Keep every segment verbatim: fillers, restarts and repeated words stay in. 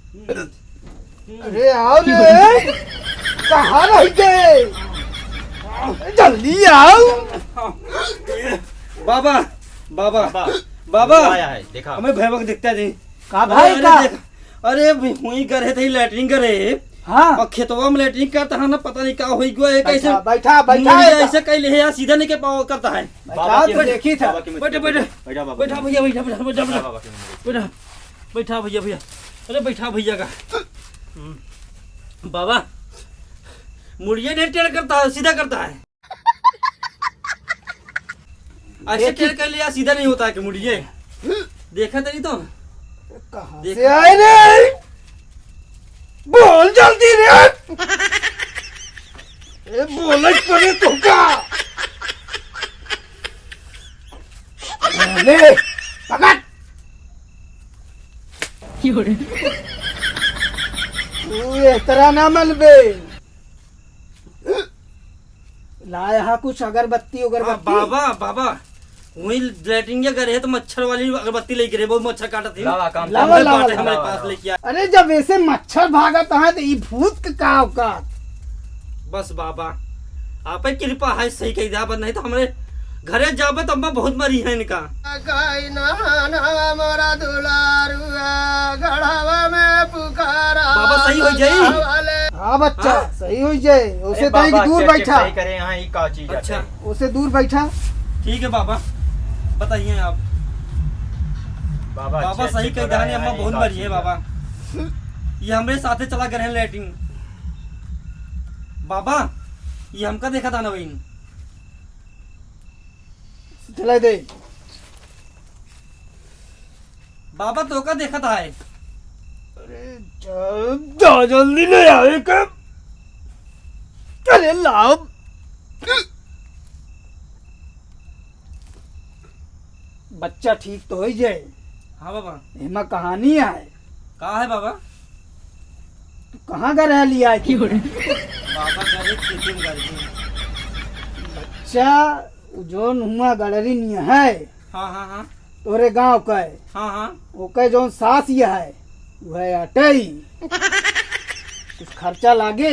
अरे आओ रे, कहाँ रह गए? जल्दी आओ। बाबा, बाबा, बाबा, बाबा। आया है, देखा। हमें भैया को दिखता नहीं। का भाई अरे का? देख, अरे हुई करे थे, लैट्रिन करे। हाँ। और खेतवा में लैट्रिन करता है ना, पता नहीं का होई गयो है, कैसे बैठा, बैठा, बैठा, मुड़िया बैठा। ऐसे कैले है यार, सीधा नहीं के पाव करता है। बाबा बैठा, की तो मंदिर, देखी था। बाबा की मंदिर। बैठा, बैठा। बैठा, बाबा। बैठा भैया, बैठा, बैठा, बैठा, बैठा, बाबा, बैठा। बाबा की मंदिर। बैठा, बैठा भैया, बैठा। अरे बैठा भैया का। हम्म। बाबा, मुड़िया नहीं टेढ़ करता है, सीधा करता है। ऐसे देखी। टेढ़ कर लिया, सीधा नहीं होता है कि मुड़िए। देखा तनी तो। कहाँ देख। से आए रे? बोल जल्दी रे। ए, बोले पड़े तो का? ले, पकड़। तू एतरा ना मनबे। ला यहाँ कुछ अगरबत्ती हाँ, उगरबत्ती। बाबा, बाबा, वही लैट्रिन के करे है तो मच्छर वाली अगरबत्ती लेके रहे, बहुत मच्छर काटत है। लावा, काम लावा, हमारे लावा, पास, लावा। हमारे पास लेके आ। अरे, जब ऐसे मच्छर भागत है तो ई भूत के का औकात? बस बाबा, आप ही कृपा है, सही कही द्या, नहीं तो हमारे घरे जाबे तो अम्मा बहुत मरी है इनका। काई ना ना मोरा दुलारुआ, गढ़वा में पुकारा बाबा, सही हो जाई? वाले। हाँ बच्चा, हाँ? सही हो जाए। उसे अरे ताई बाबा, दूर check, check बैठा। सही करे, हाँ, ई का चीज अच्छा। है? उसे दूर बैठा। ठीक है बाबा, बताइए आप। बाबा, बाबा, check, सही check कही बताए, दानी, अम्मा हाँ, ई बहुत का मरी चीज है है? बाबा। ये हमरे साथे चला गए हैं लैट्रिन। बाबा, ये हमका देखा था ना वही। चला दे। बाबा, तो का देखत है? अरे, जा, जा जल्दी ले आवे के। अरे, लाओ। बच्चा ठीक तो होई जाए। हाँ बाबा। एमा कहानी है। का है बाबा? तू कहाँ गए रह लिया है? बाबा गए खेती में गए थे। बच्चा, उ जौन हुआ गड़री निया है, हाँ, हाँ, हाँ। तोरे गाँव का है। हाँ, हाँ। ओके जौन सास ये है, वह अटई। कुछ खर्चा लागे?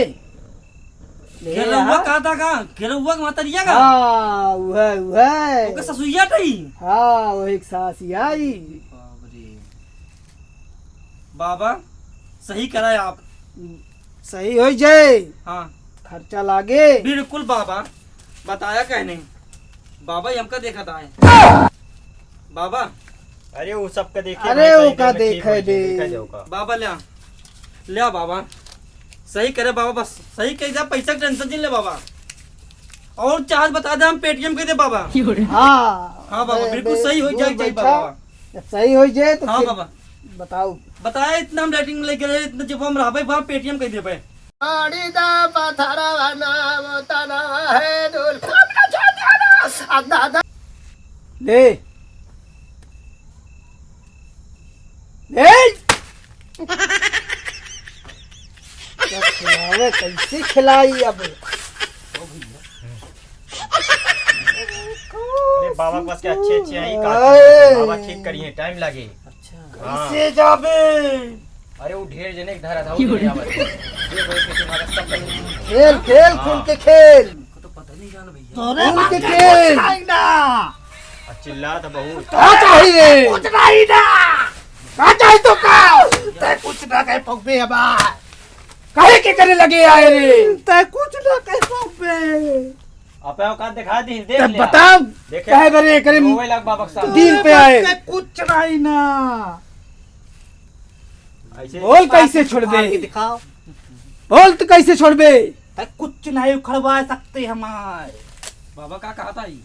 ले गेरउआ आ। का था का? गेरउआ के महतरिया का? हाँ, उहे, उहे। ओके ससुइया टई? हाँ, वही के सास ये आई। बाप रे। बाबा, सही कराए आप। सही होई जाए। हाँ। खर्चा लागे। बिल्कुल बाबा, बताया कहने। बाबा, ये हमका देखा था है। बाबा। अरे, वो सबका देखे अरे, भाई, कहीं ओका देर में ठीक देखे हो जाए, दे। देखा जाओ का। बाबा, ले आ। ले आ बाबा। सही करे बाबा, बस सही कह दे, पैसा के tension जिन ले बाबा। और charge बता दे, हम Paytm कर दे बाबा। हाँ। हाँ बाबा, बे-, बिल्कुल बे-, सही हो दूर जाए, जाए बैठा। बाबा। जब सही हो जाए तो हाँ फिर बाबा। बताओ। बताए इतना हम लैट्रिन में लेके रहे, इतना जब हम रहबे, वहाँ Paytm कर देबे। गाड़ी दा पथरवा ना वो तनवा है दूल। आ दादा। ले। ले। क्या खिलावे, कैसे खिलाई अब? अरे बाबा के पास के अच्छे अच्छे हैं, का अरे। बाबा ठीक करिए, time लागे। अच्छा। हाँ। कैसे जाबे? अरे वो ढेर जने के धरा था, वो क्यों रे? नहीं आवत है। ये भाई कैसे भागत सब कर। खेल, खेल, हाँ। खुल के खेल। हमको तो पता नहीं जान भैया। तोरे खुल के बाप के खेल। कुछ नहीं ना। आ चिल्ला था बहुत। का चाहिए? कुछ नहीं ना। का चाहिए तो का? तै कुछ ना कह पौबे हमार। काहे के करे लगे आए रे? तै कुछ ना कह पौबे। आपे औकात दिखा दी, देख तब लिया। बताओ, देखे। काहे बरे एकरे रोवे लाग बाबा के साथ। दिल पे आए। तोरे बाप के कुछ नहीं ना। ऐसे बोल कैसे छोड़बे? आके दिखाओ। बोल तू कैसे छोड़बे? तै कुछ नहीं उखड़वा सकते हमारे। बाबा का कहा था ई?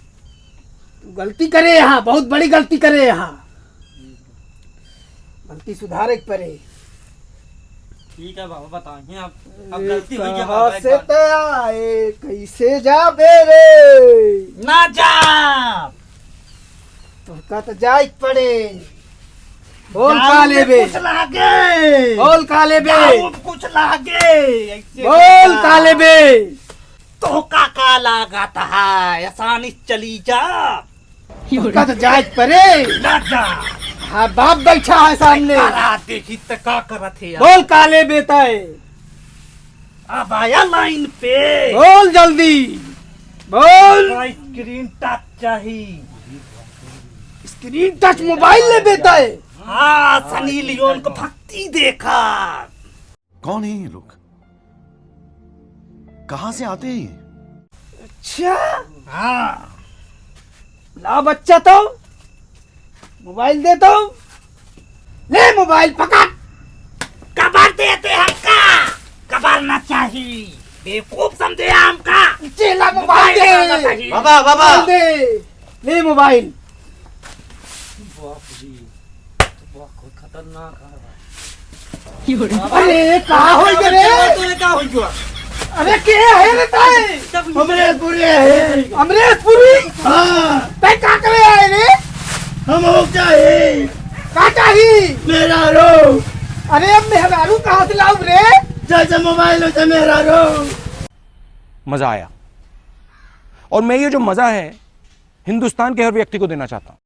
तू गलती करे यहाँ, बहुत बड़ी गलती करे यहाँ। गलती सुधारे के पड़े। ठीक है बाबा, बताइए अब, अब ए, गलती हो गई कहाँ बाबा, एक से बार। तै आए, कैसे जाबे रे? ना जा। तोहका तो जाए के पड़े। बोल जाऊं का में लेबे? कुछ लागे। बोल का लेबे? जाऊं में कुछ लागे। ऐसे बोल बता। का लेबे? तोहका का लागत है? आसानी से चली जा। तोहका तो जाए के पड़े। ना जा। हाँ, बाप बैठा है सामने। करा देखी त का करत है यार। बोल काले बेटा है। अब आया लाइन पे। बोल जल्दी। बोल। हमरा स्क्रीन टच चाही। स्क्रीन टच मोबाइल ले बेटा है। हाँ, सनी लियोन को भक्ति देखा। कौन है ये लोग? कहाँ से आते हैं ये? अच्छा। हाँ। ला बच्चा तो, मोबाइल दे तो। ले मोबाइल पकड़। कबर देते हमका, कबर ना चाही। बेवकूफ समझे हमका। चेला मोबाइल दे। बाबा, बाबा। मोबाइल दे। ले मोबाइल। बाप रे, तो बहुत खतरनाक है भाई। अरे, का होइ गए रे? तोरे का होइ गया? अरे, के है रे ताई? अमरेशपुरी है। अमरेशपुरी? हाँ। ताई का करे आए रे? हम हो चाही। का चाही? मेहरारू। अरे, अब मेहरारू कहाँ से लाऊं रे? जैसे मोबाइल वैसे मेहरारू। मजा आया। और मैं ये जो मजा है, हिंदुस्तान के हर व्यक्ति को देना चाहता हूँ।